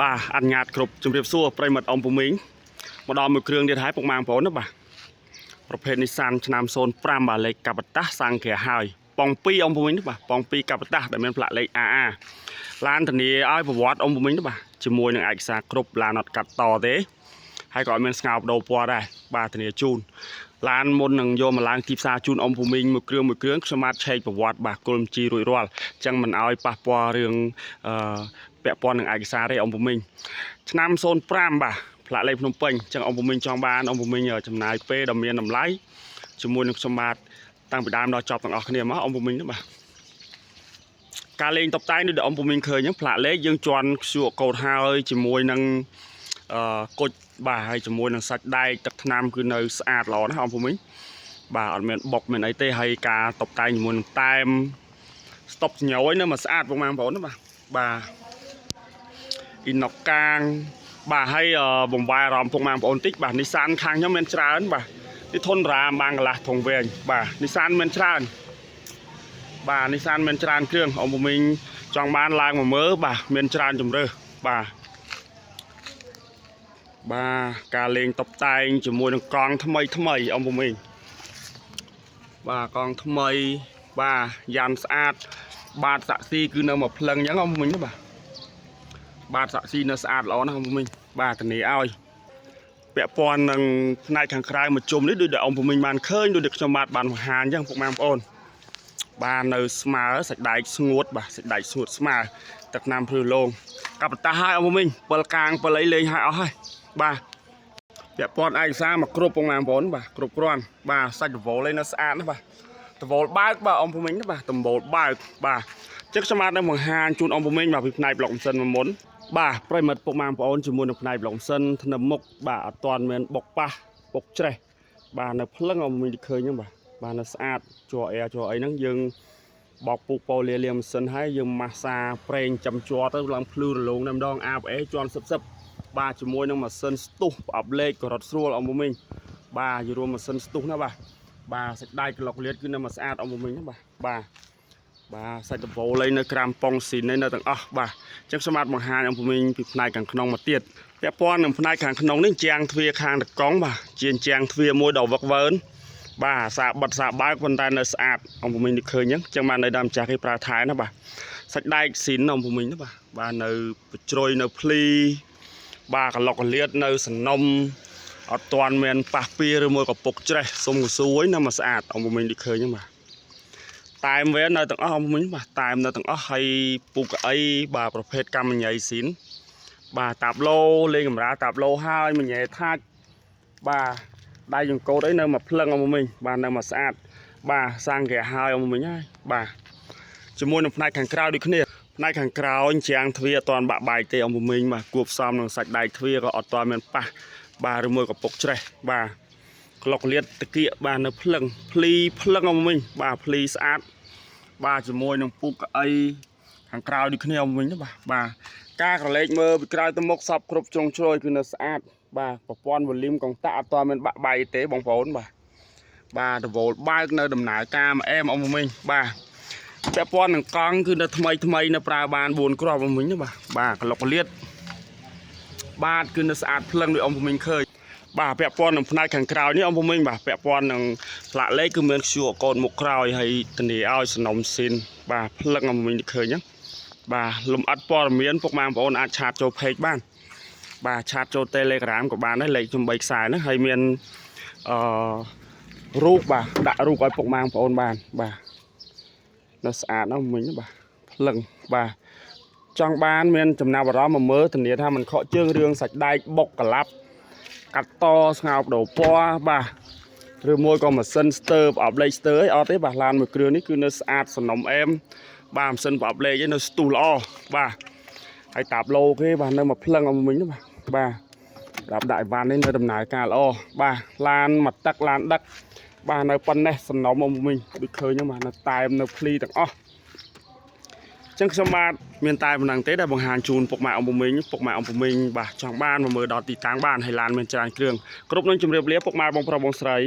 បាទអនុញ្ញាតគ្រប់ជំរាបសួរប្រិយមិត្តអំពូមីងមកដល់មួយគ្រឿងទៀតហើយពុកម៉ែបងប្អូនណាបាទប្រភេទ Nissan ឆ្នាំ05បាទលេខកបតាសង្គ្រាហើយប៉ង2អំពូមីងណាបាទប៉ង2កបតាដែលមានផ្លាកលេខ AA ឡានធានាឲ្យប្រវត្តិអំពូមីងណាបាទជាមួយនឹងឯកសារគ្រប់ឡានអត់កាត់តទេហើយក៏អត់មានស្ងោបដូរពណ៌ដែរបាទធានាជូនឡានមុននឹងយកមកឡើងទីផ្សារជូនអំពូមីងមួយគ្រឿងមួយគ្រឿងខ្ញុំបាទឆែកប្រវត្តិបាទគុលបញ្ជីរួចរាល់អញ្ចឹងមិនឲ្យប៉ះពាល់រឿងអឺពាក់ព័ន្ធនឹងឯកសារទេអំពូមីងឆ្នាំ05បាទផ្លាកលេខភ្នំពេញអញ្ចឹងអំពូមីងចង់បានអំពូមីងចំណាយពេលដ៏មានតម្លៃជាមួយនឹងខ្ញុំបាទតាំងពីដើមដល់ចប់ទាំងអស់គ្នាមកអំពូមីងណាបាទការលេងតុបតែងដូចដែលអំពូមីងឃើញអញ្ចឹងផ្លាកលេខយើងជន់ខ្ជក់កោតហើយជាមួយនឹងអឺគុជបាទហើយជាមួយនឹងសាច់ដែកទឹកថ្នាំគឺនៅស្អាតល្អណាស់អំពូមីងបាទអត់មានបុកមានអីទេហើយការតុបតែងជាមួយនឹងតែមស្តុបញយនៅមកស្អាតពុកម៉ែបងប្អូនណាបាទបាទអ៊ីណុកកាងបាទហើយបំវែអារម្មណ៍ពុកម៉ែបងប្អូនតិចបាទ Nissan ខាងខ្ញុំមានច្រើនបាទនេះធនរាមបានកន្លះធុងវែងបាទ Nissan មានច្រើនបាទ Nissan មានច្រើនគ្រឿងអង្គមីងចង់បានឡើងមកមើលបាទមានច្រើនជំរើសបាទបាទការលេងតុបតែងជាមួយនឹងកង់ថ្មីថ្មីអង្គមីងបាទកង់ថ្មីបាទយ៉ាន់ស្អាត បាទសាក់ស៊ីគឺនៅមួយភ្លឹងអញ្ចឹងអង្គមីងណាបាទបាទសាក់ស៊ីនៅស្អាតល្អណាស់អង្គមីងបាទធានាឲ្យពាក់ព័ន្ធនឹងផ្នែកខាងក្រៅមួយជុំនេះដូចដែលអង្គមីងបានឃើញដូចដែលខ្ញុំបាទបានបង្ហាញអញ្ចឹងពុកម៉ែបងប្អូនបាទនៅស្មើសាច់ដែកស្ងួតបាទសាច់ដែកស្ងួតស្មើទឹកថ្នាំភ្លឺលងកັບតាឲ្យអង្គមីង7កាង7អីលេងឲ្យអស់ហើយបាទពាក់ព័ន្ធឯកសារមកគ្រប់ពុកម៉ែបងប្អូនបាទគ្រប់គ្រាន់បាទសាច់រវល់អីនៅស្អាតណាស់បាទ ដវលបើកបាទអំពូមីងណាបាទដំបូលបើកបាទចឹងខ្ញុំបាទនឹងបង្ហាញជូនអំពូមីងបាទពីផ្នែកប្លុកម៉ាស៊ីនមួយមុនបាទប្រិយមិត្តពុកម៉ែបងប្អូនជាមួយនឹងផ្នែកប្លុកម៉ាស៊ីនធ្នឹមមុខបាទអត់ទាន់មានបុកប៉ះបុកច្រេះបាទនៅភ្លឹងអំពូមីងឃើញហ្នឹងបាទបាទនៅស្អាតជ័រអែជ័រអីហ្នឹងយើងបោកពូកប៉ូលាលាម៉ាស៊ីនហើយយើងម៉ាស្សាប្រេងចំជ័រទៅឡើងភ្លឺរលោងតែម្ដង ABA ជាន់សឹបសឹបបាទជាមួយនឹងម៉ាស៊ីនស្ទុះប្រអប់លេខក៏រត់ស្រួលអំពូមីងបាទយរួមម៉ាស៊ីនស្ទុះណាបាទបាទសាច់ដែកក្លុកលៀតគឺនៅមកស្អាតអមមិញណាបាទបាទបាទសាច់ដបូលឯនៅក្រាមប៉ុងស៊ីនឯនៅទាំងអស់បាទអញ្ចឹងខ្ញុំបាទបង្ហាញអំមិញពីផ្នែកខាងក្នុងមកទៀតពាក់ព័ន្ធនឹងផ្នែកខាងក្នុងនេះជាងទ្វារខាងតកង់បាទជាជាងទ្វារមួយដ៏វឹកវើនបាទសាបិទសាបើកប៉ុន្តែនៅស្អាតអំមិញនេះឃើញអញ្ចឹងចឹងបាទនៅដើមចាស់គេប្រើថែណាបាទសាច់ដែកស៊ីនអំមិញណាបាទបាទនៅបជ្រុយនៅភ្លីបាទក្លុកលៀតនៅសនំ អត់ទាន់មានប៉ះពីឬមួយក៏ពុកច្រេះសុំកសួយនៅមកស្អាតអង្គមិញដូចឃើញហ្នឹងបាទតែមវានៅទាំងអស់អង្គមិញបាទតែមនៅទាំងអស់ហើយពូកៅអីបាទប្រភេទកម្មញ៉ៃស៊ីនបាទតាប់ឡូលេងកម្រាលតាប់ឡូហើយមញ៉ែថាច់បាទដៃចង្កូតអីនៅមកភ្លឹងអង្គមិញបាទនៅមកស្អាតបាទសាំងគេហើយអង្គមិញហើយបាទជាមួយនឹងផ្នែកខាងក្រៅដូចគ្នាផ្នែកខាងក្រោយជាងទ្វារអត់ទាន់បាក់បែកទេអង្គមិញបាទគួបផ្សំនឹងសាច់ដៃទ្វារក៏អត់ទាន់មានប៉ះ បាទឬមួយក៏ពុកច្រេះបាទក្លុកលៀតតាគៀកបាទនៅភ្លឹងភ្លីភ្លឹងអមវិញបាទភ្លីស្អាតបាទជាមួយនឹងពូកៅអីខាងក្រៅដូចគ្នាអមវិញណាបាទបាទការក្រឡេកមើលពីក្រៅទៅមុខសពគ្រប់ជ្រុងជ្រោយគឺនៅស្អាតបាទប្រព័ន្ធវ៉ូលីមកុងតាក់អត់ទាន់មានបាក់បែកទេបងប្អូនបាទបាទដវលបើកនៅដំណើរការមកអែមអមវិញបាទពាក់ព័ន្ធនឹងកង់គឺនៅថ្មីថ្មីនៅប្រើបាន4គ្រាប់អមវិញណាបាទបាទក្លុកលៀត បាទគឺនៅស្អាតភ្លឹងដូចអង្គមីងឃើញបាទពាក់ព័ន្ធនឹងផ្នែកខាងក្រោយនេះអង្គមីងបាទពាក់ព័ន្ធនឹងផ្លាកលេខគឺមាន QR code មុខក្រោយហើយធានាឲ្យសំណុំស៊ីនបាទភ្លឹងអង្គមីងឃើញហ្នឹងបាទលំអិតព័ត៌មានពុកម៉ែបងប្អូនអាច chat ចូល page បានបាទ chat ចូល Telegram ក៏បានដែរលេខខ្ញុំ3ខ្សែហ្នឹងហើយមានអឺរូបបាទដាក់រូបឲ្យពុកម៉ែបងប្អូនបានបាទនៅស្អាតណាស់មិញបាទភ្លឹងបាទ ចង់បានមានចំណាប់អារម្មណ៍មកមើលធានាថាมันខកជើងរឿងសាច់ដែកបុកក្លាប់កាត់តស្ងោបដូរពណ៌បាទឬមួយក៏ម៉ាស៊ីនស្ទើប្រអប់លេខស្ទើអីអត់ទេបាទឡានមួយគ្រឿងនេះគឺនៅស្អាតសំណុំអែមបាទម៉ាស៊ីនប្រអប់លេខឯនៅស្ទុះល្អបាទហើយតាបឡូគេបាទនៅមកភ្លឹងអមមិញណាបាទបាទរាប់ដាក់អីវ៉ាន់នេះនៅដំណើរការល្អបាទឡានមួយទឹកឡានដឹកបាទនៅប៉ុណ្ណេះសំណុំអមមិញដូចឃើញហ្នឹងបាទនៅតែមនៅភ្លីទាំងអស់ ចឹងខ្ញុំបាទមានតែប៉ុណ្ណឹងទេដែលបង្ហាញជូនពុកម៉ែអង្គមីងពុកម៉ែអង្គមីងបាទចង់បានមកមើលដល់ទីតាំងបានហើយឡានមានច្រើនគ្រឿងគ្រប់នឹងជម្រាបលាពុកម៉ែបងប្រុសបងស្រី។